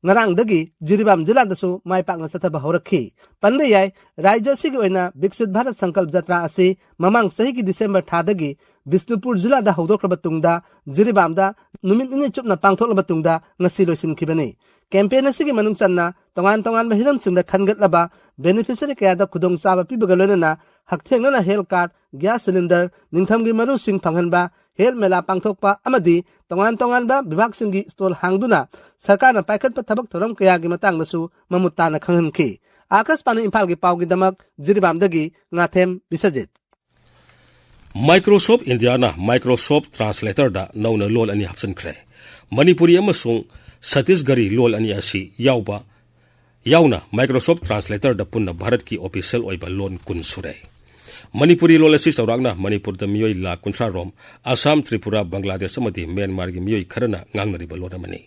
ꯉꯔꯥꯡꯗꯒꯤ ꯖꯤꯔꯤꯕꯥꯝ ꯖꯤꯂꯥꯗꯁꯨ ꯃꯥꯏ ꯄꯥꯛꯅ ꯆꯠꯊꯕ ꯍꯧꯔꯛꯈꯤ꯫ ꯄꯟꯕ ꯌꯥꯏ, ꯔꯥꯖ꯭ꯌ ꯑꯁꯤꯒꯤ ꯑꯣꯏꯅ ꯕꯤꯛꯁꯤꯠ ꯚꯥꯔꯠ ꯁꯪꯀꯜꯞ ꯖꯥꯇ꯭ꯔꯥ ꯑꯁꯤ ꯃꯃꯥꯡ ꯆꯍꯤꯒꯤ ꯗꯤꯁꯦꯝꯕꯔ ꯊꯥꯗꯒꯤ ꯕꯤꯁꯅꯨꯄꯨꯔ ꯖꯤꯂꯥꯗ ꯍꯧꯗꯣꯛꯈ꯭ꯔꯕ ꯇꯨꯡꯗ, ꯖꯤꯔꯤꯕꯥꯝꯗ ꯅꯨꯃꯤꯠ ꯅꯤꯅꯤ ꯆꯨꯞꯅ ꯄꯥꯡꯊꯣꯛꯂꯕ ꯇꯨꯡꯗ ꯉꯁꯤ ꯂꯣꯏꯁꯤꯟꯈꯤꯕꯅꯤ꯫ ꯀꯦꯝꯄꯦꯟ ꯑꯁꯤꯒꯤ ꯃꯅꯨꯡ ꯆꯟꯅ ꯇꯣꯉꯥꯟ ꯇꯣꯉꯥꯟꯕ ꯍꯤꯔꯝꯁꯤꯡꯗ ꯈꯟꯒꯠꯂꯕ ꯕꯦꯅꯤꯐꯤꯁꯔꯤ ꯀꯌꯥꯗ ꯈꯨꯗꯣꯡꯆꯥꯕ ꯄꯤꯕꯒ ꯂꯣꯏꯅꯅ ꯍꯛꯊꯦꯡꯅꯅ ꯍꯦꯜꯊ ꯀꯥꯔꯗ, ꯒ꯭ꯌꯥꯁ ꯁꯤꯂꯤꯟꯗꯔ, ꯅꯤꯡꯊꯝꯒꯤ ꯃꯔꯨꯁꯤꯡ ꯐꯪꯍꯟꯕ, ꯍꯦꯜꯊ ꯃꯦꯂꯥ ꯄꯥꯡꯊꯣꯛꯄ ꯑꯃꯗꯤ ꯇꯣꯉꯥꯟ ꯇꯣꯉꯥꯟꯕ ꯕꯤꯚꯥꯒꯁꯤꯡꯒꯤ ꯁ꯭ꯇꯣꯜ ꯍꯥꯡꯗꯨꯅ ꯁꯔꯀꯥꯔꯅ ꯄꯥꯏꯈꯠꯄ ꯊꯕꯛ ꯊꯧꯔꯝ ꯀꯌꯥꯒꯤ ꯃꯇꯥꯡꯗꯁꯨ ꯃꯃꯨꯠ ꯇꯥꯅ ꯈꯪꯍꯟꯈꯤ꯫ ꯑꯥꯀꯥꯁꯕꯥꯅꯤ ꯏꯝꯐꯥꯜꯒꯤ ꯄꯥꯎꯒꯤꯗꯃꯛ ꯖꯤꯔꯤꯕꯥꯝꯗꯒꯤ ꯉꯥꯊꯦꯝ ꯕꯤꯁ꯭ꯋꯖꯤꯠ꯫ Microsoft Indiaꯅ Microsoft Translatorꯗ ꯅꯧꯅ ꯂꯣꯜ ꯑꯅꯤ ꯍꯥꯞꯆꯤꯟꯈ꯭ꯔꯦ꯫ ꯃꯅꯤꯄꯨꯔꯤ ꯑꯃꯁꯨꯡ ꯁꯠꯇꯤꯁꯒꯔꯤ ꯂꯣꯜ ꯑꯅꯤ ꯑꯁꯤ ꯌꯥꯎꯕ, ꯌꯥꯎꯅ Microsoft Translatorꯗ ꯄꯨꯟꯅ ꯚꯥꯔꯠꯀꯤ ꯑꯣꯐꯤꯁꯤꯌꯦꯜ ꯑꯣꯏꯕ ꯂꯣꯜ ꯀꯨꯟ ꯁꯨꯔꯦ꯫ ꯃꯅꯤꯄꯨꯔꯤ ꯂꯣꯜ ꯑꯁꯤ ꯆꯥꯎꯔꯥꯛꯅ ꯃꯅꯤꯄꯨꯔꯗ ꯃꯤꯑꯣꯏ ꯂꯥꯈ ꯀꯨꯟꯊ꯭ꯔꯥ ꯔꯣꯝ, ꯑꯁꯥꯝ, ꯇ꯭ꯔꯤꯄꯨꯔꯥ, ꯕꯪꯒ꯭ꯂꯥꯗꯦꯁ ꯑꯃꯗꯤ ꯃ꯭ꯌꯥꯟꯃꯥꯔꯒꯤ ꯃꯤꯑꯣꯏ ꯈꯔꯅ ꯉꯥꯡꯅꯔꯤꯕ ꯂꯣꯜ ꯑꯃꯅꯤ꯫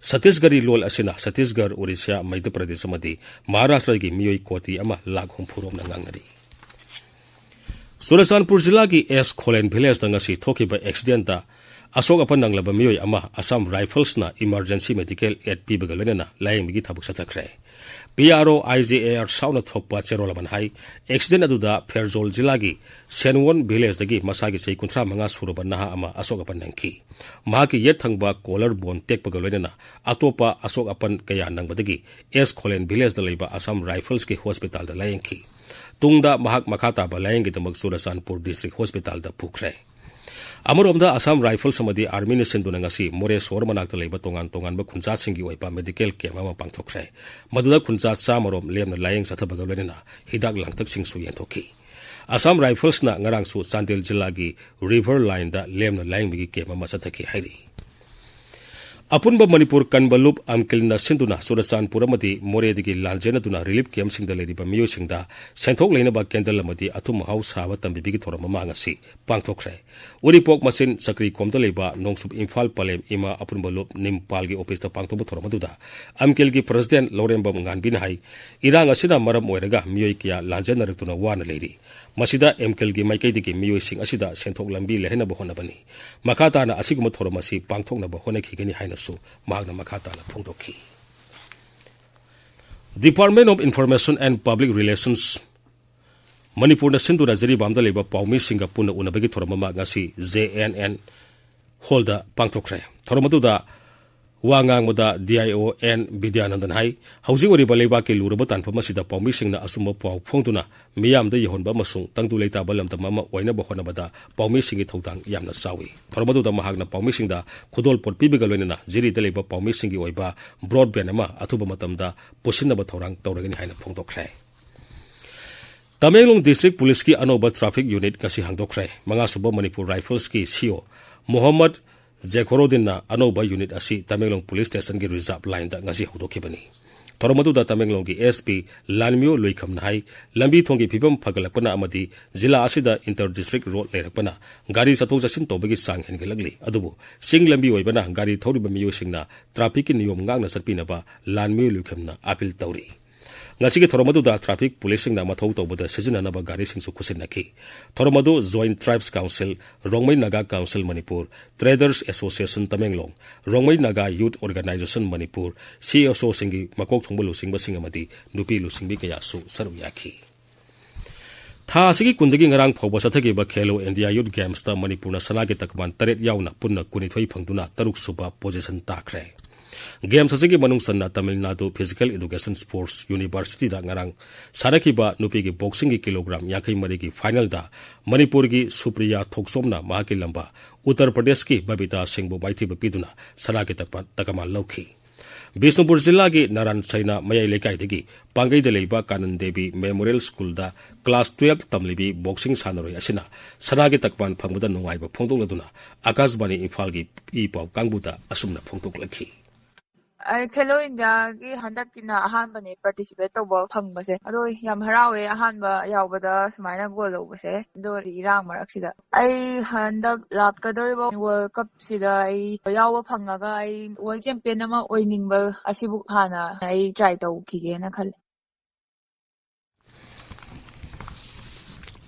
ꯁꯠꯇꯤꯁꯒꯔꯤ ꯂꯣꯜ ꯑꯁꯤꯅ ꯁꯠꯇꯤꯁꯒꯔ, ꯑꯣꯔꯤꯁꯥ, ꯃꯩꯙ꯭ꯌ ꯄ꯭ꯔꯗꯦꯁ ꯑꯃꯗꯤ ꯃꯍꯥꯔꯥꯁꯇ꯭ꯔꯒꯤ ꯃꯤꯑꯣꯏ ꯀꯣꯇꯤ ꯑꯃ ꯂꯥꯈ ꯍꯨꯝꯐꯨ ꯔꯣꯝꯅ ꯉꯥꯡꯅꯔꯤ꯫ ꯆꯨꯔꯆꯥꯟꯄꯨꯔ ꯖꯤꯂꯥꯒꯤ ꯑꯦꯁ ꯈꯣꯂꯦꯟ ꯚꯤꯂꯦꯖꯇ ꯉꯁꯤ ꯊꯣꯛꯈꯤꯕ ꯑꯦꯛꯁꯤꯗꯦꯟꯇ ꯑꯁꯣꯛ ꯑꯄꯟ ꯅꯪꯂꯕ ꯃꯤꯑꯣꯏ ꯑꯃ ꯑꯁꯥꯝ ꯔꯥꯏꯐꯜꯁꯅ ꯏꯃꯔꯖꯦꯟꯁꯤ ꯃꯦꯗꯤꯀꯦꯜ ꯑꯦꯗ ꯄꯤꯕꯒ ꯂꯣꯏꯅꯅ ꯂꯥꯌꯦꯡꯕꯒꯤ ꯊꯕꯛ ꯆꯠꯊꯈ꯭ꯔꯦ꯫ ꯄꯤ ꯑꯥꯔ ꯑꯣ ꯑꯥꯏ ꯖꯦ ꯑꯦ ꯑꯥꯔ ꯁꯥꯎꯅ ꯊꯣꯛꯄ ꯆꯦꯔꯣꯜ ꯑꯃꯅ ꯍꯥꯏ, ꯑꯦꯛꯁꯤꯗꯦꯟ ꯑꯗꯨꯗ ꯐꯦꯔꯖꯣꯜ ꯖꯤꯂꯥꯒꯤ ꯁꯦꯟꯋꯣꯟ ꯚꯤꯂꯦꯖꯇꯒꯤ ꯃꯁꯥꯒꯤ ꯆꯍꯤ ꯀꯨꯟꯊ꯭ꯔꯥ ꯃꯉꯥ ꯁꯨꯔꯕ ꯅꯍꯥ ꯑꯃ ꯑꯁꯣꯛ ꯑꯄꯟ ꯅꯪꯈꯤ꯫ ꯃꯍꯥꯛꯀꯤ ꯌꯦꯠ ꯊꯪꯕ ꯀꯣꯂꯔ ꯕꯣꯟ ꯇꯦꯛꯄꯒ ꯂꯣꯏꯅꯅ ꯑꯇꯣꯞꯄ ꯑꯁꯣꯛ ꯑꯄꯟ ꯀꯌꯥ ꯅꯪꯕꯗꯒꯤ ꯑꯦꯁ ꯈꯣꯂꯦꯟ ꯚꯤꯂꯦꯖꯇ ꯂꯩꯕ ꯑꯁꯥꯝ ꯔꯥꯏꯐꯜꯁꯀꯤ ꯍꯣꯁꯄꯤꯇꯥꯜꯗ ꯂꯥꯌꯦꯡꯈꯤ꯫ ꯇꯨꯡꯗ ꯃꯍꯥꯛ ꯃꯈꯥ ꯇꯥꯕ ꯂꯥꯌꯦꯡꯒꯤꯗꯃꯛ ꯆꯨꯔꯆꯥꯟꯄꯨꯔ ꯗꯤꯁꯇ꯭ꯔꯤꯛ ꯍꯣꯁꯄꯤꯇꯥꯜꯗ ꯄꯨꯈ꯭ꯔꯦ꯫ ꯑꯃꯔꯣꯝꯗ, ꯑꯁꯥꯝ ꯔꯥꯏꯐꯜꯁ ꯑꯃꯗꯤ ꯑꯥꯔꯃꯤꯅ ꯁꯤꯟꯗꯨꯅ ꯉꯁꯤ ꯃꯣꯔꯦ ꯁꯣꯍꯣꯔ ꯃꯅꯥꯛꯇ ꯂꯩꯕ ꯇꯣꯉꯥꯟ ꯇꯣꯉꯥꯟꯕ ꯈꯨꯟꯖꯥꯁꯤꯡꯒꯤ ꯑꯣꯏꯕ ꯃꯦꯗꯤꯀꯦꯜ ꯀꯦꯝꯞ ꯑꯃ ꯄꯥꯡꯊꯣꯛꯈ꯭ꯔꯦ꯫ ꯃꯗꯨꯗ ꯈꯨꯟꯖꯥ ꯆꯥꯝꯃ ꯔꯣꯝ ꯂꯦꯝꯅ ꯂꯥꯌꯦꯡ ꯆꯠꯊꯕꯒ ꯂꯣꯏꯅꯅ ꯍꯤꯗꯥꯛ ꯂꯥꯡꯊꯛꯁꯤꯡꯁꯨ ꯌꯦꯟꯊꯣꯛꯈꯤ꯫ ꯑꯁꯥꯝ ꯔꯥꯏꯐꯜꯁꯅ ꯉꯔꯥꯡꯁꯨ ꯆꯥꯟꯗꯦꯜ ꯖꯤꯂꯥꯒꯤ ꯔꯤꯚꯔ ꯂꯥꯏꯟꯗ ꯂꯦꯝꯅ ꯂꯥꯌꯦꯡꯕꯒꯤ ꯀꯦꯝꯞ ꯑꯃ ꯆꯠꯊꯈꯤ ꯍꯥꯏꯔꯤ꯫ ꯑꯄꯨꯟꯕ ꯃꯅꯤꯄꯨꯔ ꯀꯟꯕ ꯂꯨꯞ ꯑꯝꯀꯤꯜꯅ ꯁꯤꯟꯗꯨꯅ ꯆꯨꯔꯆꯥꯟꯄꯨꯔ ꯑꯃꯗꯤ ꯃꯣꯔꯦꯗꯒꯤ ꯂꯥꯟꯖꯦꯟꯅꯗꯨꯅ ꯔꯤꯂꯤꯐ ꯀꯦꯝꯞꯁꯤꯡꯗ ꯂꯩꯔꯤꯕ ꯃꯤꯑꯣꯏꯁꯤꯡꯗ ꯁꯦꯟꯊꯣꯛ ꯂꯩꯅꯕ ꯀꯦꯟꯗꯜ ꯑꯃꯗꯤ ꯑꯊꯨꯝ ꯑꯍꯥꯎ ꯁꯥꯕ ꯇꯝꯕꯤꯕꯒꯤ ꯊꯧꯔꯝ ꯑꯃ ꯉꯁꯤ ꯄꯥꯡꯊꯣꯛꯈ꯭ꯔꯦ꯫ ꯎꯔꯤꯄꯣꯛ ꯃꯆꯤꯟ ꯆꯀ꯭ꯔꯤꯈꯣꯝꯗ ꯂꯩꯕ ꯅꯣꯡꯆꯨꯞ ꯏꯝꯐꯥꯜ ꯄꯂꯦꯝ ꯏꯃꯥ ꯑꯄꯨꯟꯕ ꯂꯨꯞ ꯅꯤꯝꯄꯥꯜꯒꯤ ꯑꯣꯐꯤꯁꯇ ꯄꯥꯡꯊꯣꯛꯄ ꯊꯧꯔꯝ ꯑꯗꯨꯗ ꯑꯝꯀꯤꯜꯒꯤ ꯄ꯭ꯔꯁꯤꯗꯦꯟ ꯂꯧꯔꯦꯝꯕꯝ ꯉꯥꯟꯕꯤꯅ ꯍꯥꯏ, ꯏꯔꯥꯡ ꯑꯁꯤꯅ ꯃꯔꯝ ꯑꯣꯏꯔꯒ ꯃꯤꯑꯣꯏ ꯀꯌꯥ ꯂꯥꯟꯖꯦꯟꯅꯔꯛꯇꯨꯅ ꯋꯥꯅ ꯂꯩꯔꯤ꯫ ꯃꯁꯤꯗ ꯑꯝꯀꯤꯜꯒꯤ ꯃꯥꯏꯀꯩꯗꯒꯤ ꯃꯤꯑꯣꯏꯁꯤꯡ ꯑꯁꯤꯗ ꯁꯦꯟꯊꯣꯛ ꯂꯝꯕꯤ ꯂꯩꯍꯟꯅꯕ ꯍꯣꯠꯅꯕꯅꯤ꯫ ꯃꯈꯥ ꯇꯥꯅ ꯑꯁꯤꯒꯨꯝꯕ ꯊꯧꯔꯝ ꯑꯁꯤ ꯄꯥꯡꯊꯣꯛꯅꯕ ꯍꯣꯠꯅꯈꯤꯒꯅꯤ ꯍꯥꯏꯅꯁꯨ ꯃꯍꯥꯛꯅ ꯃꯈꯥ ꯇꯥꯅ ꯐꯣꯡꯗꯣꯛꯈꯤ꯫ Department of Information and Public Relations ꯃꯅꯤꯄꯨꯔꯅ ꯁꯤꯟꯗꯨꯅ ꯖꯤꯔꯤꯕꯥꯝꯗ ꯂꯩꯕ ꯄꯥꯎꯃꯤꯁꯤꯡꯒ ꯄꯨꯟꯅ ꯎꯅꯕꯒꯤ ꯊꯧꯔꯝ ꯑꯃ ꯉꯁꯤ ꯖꯦ ꯑꯦꯟ ꯑꯦꯟ ꯍꯣꯜꯗ ꯄꯥꯡꯊꯣꯛꯈ꯭ꯔꯦ꯫ ꯊꯧꯔꯝ ꯑꯗꯨꯗ ꯋꯥ ꯉꯥꯡꯕꯗ ꯗꯤ ꯑꯥꯏ ꯑꯣ ꯑꯦꯟ ꯕꯤꯗ꯭ꯌꯥꯅꯟꯗꯟ ꯍꯥꯏ, ꯍꯧꯖꯤꯛ ꯑꯣꯏꯔꯤꯕ ꯂꯩꯕꯥꯛꯀꯤ ꯂꯨꯔꯕ ꯇꯥꯟꯐꯝ ꯑꯁꯤꯗ ꯄꯥꯎꯃꯤꯁꯤꯡꯅ ꯑꯆꯨꯝꯕ ꯄꯥꯎ ꯐꯣꯡꯗꯨꯅ ꯃꯤꯌꯥꯝꯗ ꯌꯧꯍꯟꯕ ꯑꯃꯁꯨꯡ ꯇꯪꯗꯨ ꯂꯩꯇꯥꯕ ꯂꯝꯗꯝ ꯑꯃ ꯑꯣꯏꯅꯕ ꯍꯣꯠꯅꯕꯗ ꯄꯥꯎꯃꯤꯁꯤꯡꯒꯤ ꯊꯧꯗꯥꯡ ꯌꯥꯝꯅ ꯆꯥꯎꯏ꯫ ꯊꯧꯔꯝ ꯑꯗꯨꯗ ꯃꯍꯥꯛꯅ ꯄꯥꯎꯃꯤꯁꯤꯡꯗ ꯈꯨꯗꯣꯜꯄꯣꯠ ꯄꯤꯕꯒ ꯂꯣꯏꯅꯅ ꯖꯤꯔꯤꯗ ꯂꯩꯕ ꯄꯥꯎꯃꯤꯁꯤꯡꯒꯤ ꯑꯣꯏꯕ ꯕ꯭ꯔꯣꯗꯕꯦꯟ ꯑꯃ ꯑꯊꯨꯕ ꯃꯇꯝꯗ ꯄꯨꯁꯤꯟꯅꯕ ꯊꯧꯔꯥꯡ ꯇꯧꯔꯒꯅꯤ ꯍꯥꯏꯅ ꯐꯣꯡꯗꯣꯛꯈ꯭ꯔꯦ꯫ ꯇꯃꯦꯡꯂꯣꯡ ꯗꯤꯁꯇ꯭ꯔꯤꯛ ꯄꯨꯂꯤꯁꯀꯤ ꯑꯅꯧꯕ ꯇ꯭ꯔꯥꯐꯤꯛ ꯌꯨꯅꯤꯠ ꯉꯁꯤ ꯍꯥꯡꯗꯣꯛꯈ꯭ꯔꯦ꯫ ꯃꯉꯥꯁꯨꯕ ꯃꯅꯤꯄꯨꯔ ꯔꯥꯏꯐꯜꯁꯀꯤ ꯁꯤ ꯏ ꯑꯣ ꯃꯣꯍꯝꯃꯗ ꯖꯦꯈꯣꯔꯣꯗꯤꯟꯅ ꯑꯅꯧꯕ ꯌꯨꯅꯤꯠ ꯑꯁꯤ ꯇꯃꯦꯡꯂꯣꯡ ꯄꯨꯂꯤꯁ ꯁ꯭ꯇꯦꯁꯟꯒꯤ ꯔꯤꯖꯥꯔꯚ ꯂꯥꯏꯟꯗ ꯉꯁꯤ ꯍꯧꯗꯣꯛꯈꯤꯕꯅꯤ꯫ ꯊꯧꯔꯝ ꯑꯗꯨꯗ ꯇꯃꯦꯡꯂꯣꯡꯒꯤ ꯑꯦꯁ ꯄꯤ ꯂꯥꯟꯃꯤꯌꯣ ꯂꯨꯏꯈꯝꯅ ꯍꯥꯏ, ꯂꯝꯕꯤ ꯊꯣꯡꯒꯤ ꯐꯤꯕꯝ ꯐꯒꯠꯂꯛꯄꯅ ꯑꯃꯗꯤ ꯖꯤꯂꯥ ꯑꯁꯤꯗ ꯏꯟꯇꯔ ꯗꯤꯁꯇ꯭ꯔꯤꯛ ꯔꯣꯗ ꯂꯩꯔꯛꯄꯅ ꯒꯥꯔꯤ ꯆꯠꯊꯣꯛ ꯆꯠꯁꯤꯟ ꯇꯧꯕꯒꯤ ꯆꯥꯡ ꯍꯦꯟꯒꯠꯂꯛꯂꯤ, ꯑꯗꯨꯕꯨ ꯆꯤꯡ ꯂꯝꯕꯤ ꯑꯣꯏꯕꯅ ꯒꯥꯔꯤ ꯊꯧꯔꯤꯕ ꯃꯤꯑꯣꯏꯁꯤꯡꯅ ꯇ꯭ꯔꯥꯐꯤꯛꯀꯤ ꯅꯤꯌꯣꯝ ꯉꯥꯛꯅ ꯆꯠꯄꯤꯅꯕ ꯂꯥꯟꯃꯤꯌꯣ ꯂꯨꯏꯈꯝꯅ ꯑꯥꯄꯤꯜ ꯇꯧꯔꯤ꯫ ꯉꯁꯤꯒꯤ ꯊꯧꯔꯝ ꯑꯗꯨꯗ ꯇ꯭ꯔꯥꯐꯤꯛ ꯄꯨꯂꯤꯁꯁꯤꯡꯅ ꯃꯊꯧ ꯇꯧꯕꯗ ꯁꯤꯖꯤꯟꯅꯅꯕ ꯒꯥꯔꯤꯁꯤꯡꯁꯨ ꯈꯨꯠꯁꯤꯟꯅꯈꯤ꯫ ꯊꯧꯔꯝ ꯑꯗꯨ joint tribes council, Rongmei Naga council Manipur, traders association Tamenglong, Rongmei Naga youth organisation Manipur, C S ꯑꯣꯁꯤꯡꯒꯤ ꯃꯀꯣꯛ ꯊꯣꯡꯕ ꯂꯨꯆꯤꯡꯕꯁꯤꯡ ꯑꯃꯗꯤ ꯅꯨꯄꯤ ꯂꯨꯆꯤꯡꯕꯤ ꯀꯌꯥꯁꯨ ꯁꯔꯨꯛ ꯌꯥꯈꯤ꯫ ꯊꯥ ꯑꯁꯤꯒꯤ ꯀꯨꯟꯗꯒꯤ ꯉꯔꯥꯡ ꯐꯥꯎꯕ ꯆꯠꯊꯈꯤꯕ ꯈꯦꯂꯣ ꯏꯟꯗꯤꯌꯥ ꯌꯨꯊ ꯒꯦꯝꯁꯇ ꯃꯅꯤꯄꯨꯔꯅ ꯁꯅꯥꯒꯤ ꯇꯀꯃꯥꯟ ꯇꯔꯦꯠ ꯌꯥꯎꯅ ꯄꯨꯟꯅ ꯀꯨꯟꯅꯤꯊꯣꯏ ꯐꯪꯗꯨꯅ ꯇꯔꯨꯛ ꯁꯨꯕ ꯄꯣꯖꯤꯁꯟ ꯇꯥꯈ꯭ꯔꯦ꯫ ꯒꯦꯝꯁ ꯑꯁꯤꯒꯤ ꯃꯅꯨꯡ ꯆꯟꯅ Tamil Nadu physical education sports ꯌꯨꯅꯤꯚꯔꯁꯤꯇꯤꯗ ꯉꯔꯥꯡ ꯁꯥꯟꯅꯈꯤꯕ ꯅꯨꯄꯤꯒꯤ ꯕꯣꯛꯁꯤꯡꯒꯤ ꯀꯤꯂꯣꯒ꯭ꯔꯥꯝ ꯌꯥꯡꯈꯩ ꯃꯔꯤꯒꯤ ꯐꯥꯏꯅꯦꯜꯗ ꯃꯅꯤꯄꯨꯔꯒꯤ ꯁꯨꯄ꯭ꯔꯤꯌꯥ ꯊꯣꯛꯆꯣꯝꯅ ꯃꯍꯥꯛꯀꯤ ꯂꯝꯕꯥ ꯎꯠꯇꯔ ꯄ꯭ꯔꯗꯦꯁꯀꯤ ꯕꯕꯤꯇꯥ ꯁꯤꯡꯕꯨ ꯃꯥꯏꯊꯤꯕ ꯄꯤꯗꯨꯅ ꯁꯅꯥꯒꯤ ꯇꯛꯄ-, ꯇꯀꯃꯥꯟ ꯂꯧꯈꯤ꯫ ꯕꯤꯁꯅꯨꯄꯨꯔ ꯖꯤꯂꯥꯒꯤ ꯅꯥꯔꯥꯟ ꯁꯩꯅꯥ ꯃꯌꯥꯏ ꯂꯩꯀꯥꯏꯗꯒꯤ ꯄꯥꯡꯒꯩꯗ ꯂꯩꯕ ꯀꯥꯅꯟ ꯗꯦꯕꯤ ꯃꯦꯃꯣꯔꯤꯌꯦꯜ ꯁ꯭ꯀꯨꯜꯗ ꯀ꯭ꯂꯥꯁ ꯇꯨꯌꯦꯜꯐ ꯇꯝꯂꯤꯕꯤ ꯕꯣꯛꯁꯤꯡ ꯁꯥꯟꯅꯔꯣꯏ ꯑꯁꯤꯅ ꯁꯅꯥꯒꯤ ꯇꯛꯃꯥꯟ ꯐꯪꯕꯗ ꯅꯨꯡꯉꯥꯏꯕ ꯐꯣꯡꯗꯣꯛꯂꯗꯨꯅ ꯑꯀꯥꯁꯕꯥꯅꯤ ꯏꯝꯐꯥꯜꯒꯤ ꯏ ꯄꯥꯎ ꯀꯥꯡꯕꯨꯗ ꯑꯁꯨꯝꯅ ꯐꯣꯡꯗꯣꯛꯂꯛꯈꯤ꯫ ꯑꯩ ꯈꯦꯂꯣ ꯏꯟꯗꯤꯌꯥꯒꯤ ꯍꯟꯗꯛꯀꯤꯅ ꯑꯍꯥꯟꯕꯅꯦ ꯄꯥꯔꯇꯤꯁꯤꯄꯦꯠ ꯇꯧꯕ ꯐꯪꯕꯁꯦ꯫ ꯑꯗꯣ ꯌꯥꯝ ꯍꯔꯥꯎꯋꯦ ꯑꯍꯥꯟꯕ ꯌꯥꯎꯕꯗ ꯁꯨꯃꯥꯏꯅ ꯒꯣꯜ ꯂꯧꯕꯁꯦ꯫ ꯑꯗꯣ ꯏꯔꯥꯡ ꯃꯔꯛꯁꯤꯗ ꯑꯩ ꯍꯟꯗꯛ ꯂꯥꯛꯀꯗꯧꯔꯤꯕ ꯋꯥꯔꯜ ꯀꯞꯁꯤꯗ ꯑꯩ ꯌꯥꯎꯕ ꯐꯪꯉꯒ ꯑꯩ ꯋꯥꯔꯜ ꯆꯦꯝꯄꯤꯌꯟ ꯑꯃ ꯑꯣꯏꯅꯤꯡꯕ ꯑꯁꯤꯕꯨ ꯍꯥꯟꯅ ꯑꯩ ꯇ꯭ꯔꯥꯏ ꯇꯧꯈꯤꯒꯦꯅ ꯈꯜꯂꯦ꯫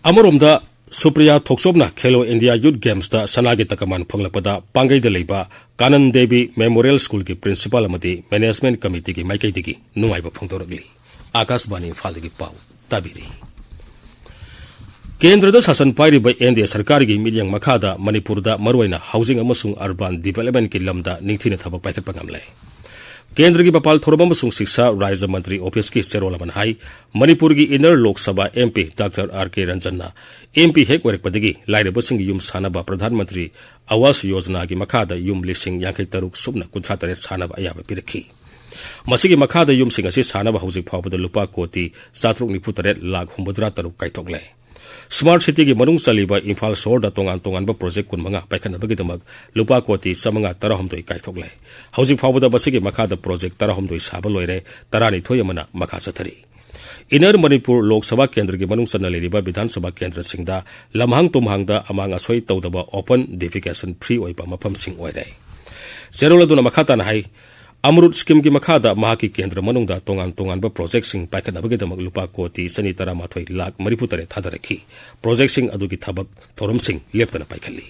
ꯑꯃꯔꯣꯝꯗ ꯁꯨꯄ꯭ꯔꯤꯌꯥ ꯊꯣꯛꯆꯣꯝꯅ ꯈꯦꯂꯣ ꯏꯟꯗꯤꯌꯥ ꯌꯨꯠ ꯒꯦꯝꯁꯇ ꯁꯅꯥꯒꯤ ꯇꯀꯃꯥꯟ ꯐꯪꯂꯛꯄꯗ ꯄꯥꯡꯒꯩꯗ ꯂꯩꯕ ꯀꯥꯅꯟ ꯗꯦꯕꯤ ꯃꯦꯃꯣꯔꯤꯌꯦꯜ ꯁ꯭ꯀꯨꯜꯒꯤ ꯄ꯭ꯔꯤꯟꯁꯤꯄꯥꯜ ꯑꯃꯗꯤ ꯃꯦꯅꯦꯖꯃꯦꯟꯠ ꯀꯃꯤꯇꯤꯒꯤ ꯃꯥꯏꯀꯩꯗꯒꯤ ꯅꯨꯡꯉꯥꯏꯕ ꯐꯣꯡꯗꯣꯔꯛꯂꯤ꯫ ꯑꯥꯀꯥꯁꯕꯥꯅꯤ ꯏꯝꯐꯥꯜꯗꯒꯤ ꯄꯥꯎ ꯇꯥꯕꯤꯔꯤ꯫ ꯀꯦꯟꯗ꯭ꯔꯗ ꯁꯥꯁꯟ ꯄꯥꯏꯔꯤꯕ ꯑꯦꯟ ꯗꯤ ꯑꯦ ꯁꯔꯀꯥꯔꯒꯤ ꯃꯤꯠꯌꯦꯡ ꯃꯈꯥꯗ ꯃꯅꯤꯄꯨꯔꯗ ꯃꯔꯨꯑꯣꯏꯅ ꯍꯥꯎꯖꯤꯡ ꯑꯃꯁꯨꯡ ꯑꯔꯕꯥꯟ ꯗꯤꯕꯦꯂꯞꯃꯦꯟꯠꯀꯤ ꯂꯝꯗ ꯅꯤꯡꯊꯤꯅ ꯊꯕꯛ ꯄꯥꯏꯈꯠꯄ ꯉꯝꯂꯦ꯫ ꯀꯦꯟꯗ꯭ꯔꯒꯤ ꯃꯄꯥꯜ ꯊꯧꯔꯝ ꯑꯃꯁꯨꯡ ꯁꯤꯛꯁꯥ ꯔꯥꯖ꯭ꯌ ꯃꯟꯇ꯭ꯔꯤ ꯑꯣꯐꯤꯁꯀꯤ ꯆꯦꯔꯣꯜ ꯑꯃꯅ ꯍꯥꯏ, ꯃꯅꯤꯄꯨꯔꯒꯤ inner Lok Sabha M P doctor R ꯀꯦ ꯔꯟꯖꯟꯅ ꯑꯦꯝ ꯄꯤ ꯍꯦꯛ ꯑꯣꯏꯔꯛꯄꯗꯒꯤ ꯂꯥꯏꯔꯕꯁꯤꯡꯒꯤ ꯌꯨꯝ ꯁꯥꯅꯕ ꯄ꯭ꯔꯙꯥꯟ ꯃꯟꯇ꯭ꯔꯤ ꯑꯋꯥꯁ ꯌꯣꯖꯅꯥꯒꯤ ꯃꯈꯥꯗ ꯌꯨꯝ ꯂꯤꯁꯤꯡ ꯌꯥꯡꯈꯩ ꯇꯔꯨꯛ ꯁꯨꯞꯅ ꯀꯨꯟꯊ꯭ꯔꯥ ꯇꯔꯦꯠ ꯁꯥꯅꯕ ꯑꯌꯥꯕ ꯄꯤꯔꯛꯈꯤ꯫ ꯃꯁꯤꯒꯤ ꯃꯈꯥꯗ ꯌꯨꯝꯁꯤꯡ ꯑꯁꯤ ꯁꯥꯅꯕ ꯍꯧꯖꯤꯛ ꯐꯥꯎꯕꯗ ꯂꯨꯄꯥ ꯀꯣꯇꯤ ꯆꯥꯇ꯭ꯔꯨꯛ ꯅꯤꯐꯨ ꯇꯔꯦꯠ ꯂꯥꯈ ꯍꯨꯝꯐꯨꯇꯔꯥ ꯇꯔꯨꯛ ꯀꯥꯏꯊꯣꯛꯂꯦ꯫ ꯁ꯭ꯃꯥꯔꯠ ꯁꯤꯇꯤꯒꯤ ꯃꯅꯨꯡ ꯆꯜꯂꯤꯕ ꯏꯝꯐꯥꯜ ꯁꯍꯔꯗ ꯇꯣꯉꯥꯟ ꯇꯣꯉꯥꯟꯕ ꯄ꯭ꯔꯣꯖꯦꯛ ꯀꯨꯟꯃꯉꯥ ꯄꯥꯏꯈꯠꯅꯕꯒꯤꯗꯃꯛ ꯂꯨꯄꯥ ꯀꯣꯇꯤ ꯆꯥꯃꯉꯥ ꯇꯔꯥꯍꯨꯝꯗꯣꯏ ꯀꯥꯏꯊꯣꯛꯂꯦ꯫ ꯍꯧꯖꯤꯛ ꯐꯥꯎꯕꯗ ꯃꯁꯤꯒꯤ ꯃꯈꯥꯗ ꯄ꯭ꯔꯣꯖꯦꯛ ꯇꯔꯥꯍꯨꯝꯗꯣꯏ ꯁꯥꯕ ꯂꯣꯏꯔꯦ, ꯇꯔꯥꯅꯤꯊꯣꯏ ꯑꯃꯅ ꯃꯈꯥ ꯆꯠꯊꯔꯤ꯫ ꯏꯟꯅꯔ ꯃꯅꯤꯄꯨꯔ ꯂꯣꯛ ꯁꯚꯥ ꯀꯦꯟꯗ꯭ꯔꯒꯤ ꯃꯅꯨꯡ ꯆꯟꯅ ꯂꯩꯔꯤꯕ ꯕꯤꯙꯥꯟ ꯁꯚꯥ ꯀꯦꯟꯗ꯭ꯔꯁꯤꯡꯗ ꯂꯝꯍꯥꯡ ꯇꯨꯝꯍꯥꯡꯗ ꯑꯃꯥꯡ ꯑꯁꯣꯏ ꯇꯧꯗꯕ ꯑꯣꯄꯟ ꯗꯤꯐꯤꯀꯦꯁꯟ ꯐ꯭ꯔꯤ ꯑꯣꯏꯕ ꯃꯐꯝꯁꯤꯡ ꯑꯣꯏꯔꯦ꯫ ꯆꯦꯔꯣꯜ ꯑꯗꯨꯅ ꯃꯈꯥ ꯇꯥꯅ ꯍꯥꯏ, ꯑꯃꯔꯨꯠ ꯁ꯭ꯀꯤꯝꯒꯤ ꯃꯈꯥꯗ ꯃꯍꯥꯛꯀꯤ ꯀꯦꯟꯗ꯭ꯔ ꯃꯅꯨꯡꯗ ꯇꯣꯉꯥꯟ ꯇꯣꯉꯥꯟꯕ ꯄ꯭ꯔꯣꯖꯦꯛꯁꯤꯡ ꯄꯥꯏꯈꯠꯅꯕꯒꯤꯗꯃꯛ ꯂꯨꯄꯥ ꯀꯣꯇꯤ ꯆꯅꯤ ꯇꯔꯥꯃꯥꯊꯣꯏ ꯂꯥꯈ ꯃꯔꯤꯐꯨ ꯇꯔꯦꯠ ꯊꯥꯗꯔꯛꯈꯤ꯫ ꯄ꯭ꯔꯣꯖꯦꯛꯁꯤꯡ ꯑꯗꯨꯒꯤ ꯊꯕꯛ ꯊꯧꯔꯝꯁꯤꯡ ꯂꯦꯞꯇꯅ ꯄꯥꯏꯈꯠꯂꯤ꯫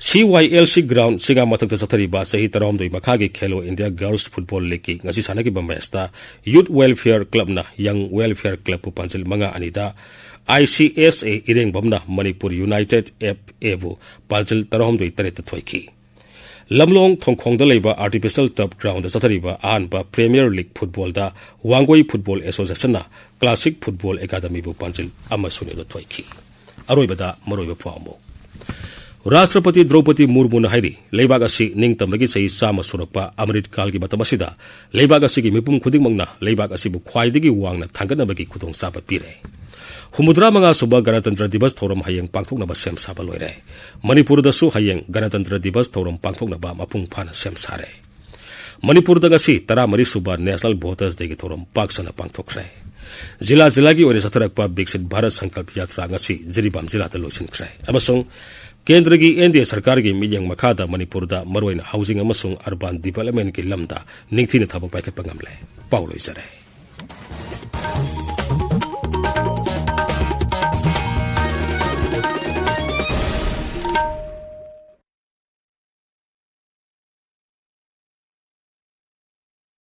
ꯁꯤ ꯋꯥꯏ ꯑꯦꯜ ꯁꯤ ꯒ꯭ꯔꯥꯎꯟ ꯆꯤꯉꯥ ꯃꯊꯛꯇ ꯆꯠꯊꯔꯤꯕ ꯆꯍꯤ ꯇꯔꯥꯍꯨꯝꯗꯣꯏ ꯃꯈꯥꯒꯤ ꯈꯦꯂꯣ ꯏꯟꯗꯤꯌꯥ ꯒꯔꯜꯁ ꯐꯨꯠꯕꯣꯜ ꯂꯤꯒꯀꯤ ꯉꯁꯤ ꯁꯥꯟꯅꯈꯤꯕ ꯃꯦꯆꯇ ꯌꯨꯠ ꯋꯦꯜꯐꯤꯌꯔ ꯀ꯭ꯂꯕꯅ ꯌꯪ ꯋꯦꯜꯐꯤꯌꯔ ꯀ꯭ꯂꯕꯄꯨ ꯄꯥꯟꯖꯤꯜ ꯃꯉꯥ ꯑꯅꯤꯗ, ꯑꯥꯏ ꯁꯤ ꯑꯦꯁ ꯑꯦ ꯏꯔꯦꯡꯕꯝꯅ ꯃꯅꯤꯄꯨꯔ ꯌꯨꯅꯥꯏꯇꯦꯗ ꯑꯦꯐ ꯑꯦꯕꯨ ꯄꯥꯟꯖꯤꯜ ꯇꯔꯥꯍꯨꯝꯗꯣꯏ ꯇꯔꯦꯠꯇ ꯊꯣꯏꯈꯤ꯫ ꯂꯝꯂꯣꯡ ꯊꯣꯡꯈꯣꯡꯗ ꯂꯩꯕ ꯑꯥꯔꯇꯤꯐꯤꯁꯤꯌꯦꯜ ꯇꯔꯐ ꯒ꯭ꯔꯥꯎꯟꯗ ꯆꯠꯊꯔꯤꯕ ꯑꯍꯥꯟꯕ ꯄ꯭ꯔꯤꯃꯤꯌꯔ ꯂꯤꯒ ꯐꯨꯠꯕꯣꯜꯗ ꯋꯥꯡꯒꯣꯏ ꯐꯨꯠꯕꯣꯜ ꯑꯦꯁꯣꯁꯤꯌꯦꯁꯟꯅ ꯀ꯭ꯂꯥꯁꯤꯛ ꯐꯨꯠꯕꯣꯜ ꯑꯦꯀꯥꯗꯃꯤꯕꯨ ꯄꯥꯟꯖꯤꯜ ꯑꯃ ꯁꯣꯏꯅꯗ ꯊꯣꯏꯈꯤ꯫ ꯑꯔꯣꯏꯕꯗ ꯃꯔꯨꯑꯣꯏꯕ ꯄꯥꯎ ꯑꯃꯨꯛ꯫ ꯔꯥꯁꯇ꯭ꯔꯄꯇꯤ ꯗ꯭ꯔꯧꯄꯗꯤ ꯃꯨꯔꯃꯨꯅ ꯍꯥꯏꯔꯤ, ꯂꯩꯕꯥꯛ ꯑꯁꯤ ꯅꯤꯡꯇꯝꯕꯒꯤ ꯆꯍꯤ ꯆꯥꯝꯃ ꯁꯨꯔꯛꯄ ꯑꯃ꯭ꯔꯤꯠ ꯀꯥꯜꯒꯤ ꯃꯇꯝ ꯑꯁꯤꯗ ꯂꯩꯕꯥꯛ ꯑꯁꯤꯒꯤ ꯃꯤꯄꯨꯝ ꯈꯨꯗꯤꯡꯃꯛꯅ ꯂꯩꯕꯥꯛ ꯑꯁꯤꯕꯨ ꯈ꯭ꯋꯥꯏꯗꯒꯤ ꯋꯥꯡꯅ ꯊꯥꯡꯒꯠꯅꯕꯒꯤ ꯈꯨꯗꯣꯡꯆꯥꯕ ꯄꯤꯔꯦ꯫ ꯍꯨꯝꯐꯨꯇꯔꯥ ꯃꯉꯥ ꯁꯨꯕ ꯒꯅꯇꯟꯇ꯭ꯔ ꯗꯤꯕꯁ ꯊꯧꯔꯝ ꯍꯌꯦꯡ ꯄꯥꯡꯊꯣꯛꯅꯕ ꯁꯦꯝ ꯁꯥꯕ ꯂꯣꯏꯔꯦ꯫ ꯃꯅꯤꯄꯨꯔꯗꯁꯨ ꯍꯌꯦꯡ ꯒꯅꯇꯟꯇ꯭ꯔ ꯗꯤꯕꯁ ꯊꯧꯔꯝ ꯄꯥꯡꯊꯣꯛꯅꯕ ꯃꯄꯨꯡ ꯐꯥꯅ ꯁꯦꯝ ꯁꯥꯔꯦ꯫ ꯃꯅꯤꯄꯨꯔꯗ ꯉꯁꯤ ꯇꯔꯥꯃꯔꯤ ꯁꯨꯕ ꯅꯦꯁꯅꯦꯜ ꯚꯣꯇꯔꯁ ꯗꯦꯒꯤ ꯊꯧꯔꯝ ꯄꯥꯛ ꯁꯟꯅ ꯄꯥꯡꯊꯣꯛꯈ꯭ꯔꯦ꯫ ꯖꯤꯂꯥ ꯖꯤꯂꯥꯒꯤ ꯑꯣꯏꯅ ꯆꯠꯊꯔꯛꯄ ꯕꯤꯛꯁꯤꯠ ꯚꯥꯔꯠ ꯁꯪꯀꯜꯞ ꯌꯥꯇ꯭ꯔꯥ ꯉꯁꯤ ꯖꯤꯔꯤꯕꯥꯝ ꯖꯤꯂꯥꯗ ꯂꯣꯏꯁꯤꯟꯈ꯭ꯔꯦ꯫ ꯑꯃꯁꯨꯡ ꯀꯦꯟꯗ꯭ꯔꯒꯤ ꯑꯦꯟ ꯗꯤ ꯑꯦ ꯁꯔꯀꯥꯔꯒꯤ ꯃꯤꯠꯌꯦꯡ ꯃꯈꯥꯗ ꯃꯅꯤꯄꯨꯔꯗ ꯃꯔꯨꯑꯣꯏꯅ ꯍꯥꯎꯖꯤꯡ ꯑꯃꯁꯨꯡ ꯑꯔꯕꯥꯟ ꯗꯤꯕꯦꯂꯞꯃꯦꯟꯒꯤ ꯂꯝꯗ ꯅꯤꯡꯊꯤꯅ ꯊꯕꯛ ꯄꯥꯏꯈꯠꯄ ꯉꯝꯂꯦ꯫ ꯄꯥꯎ ꯂꯣꯏꯖꯔꯦ꯫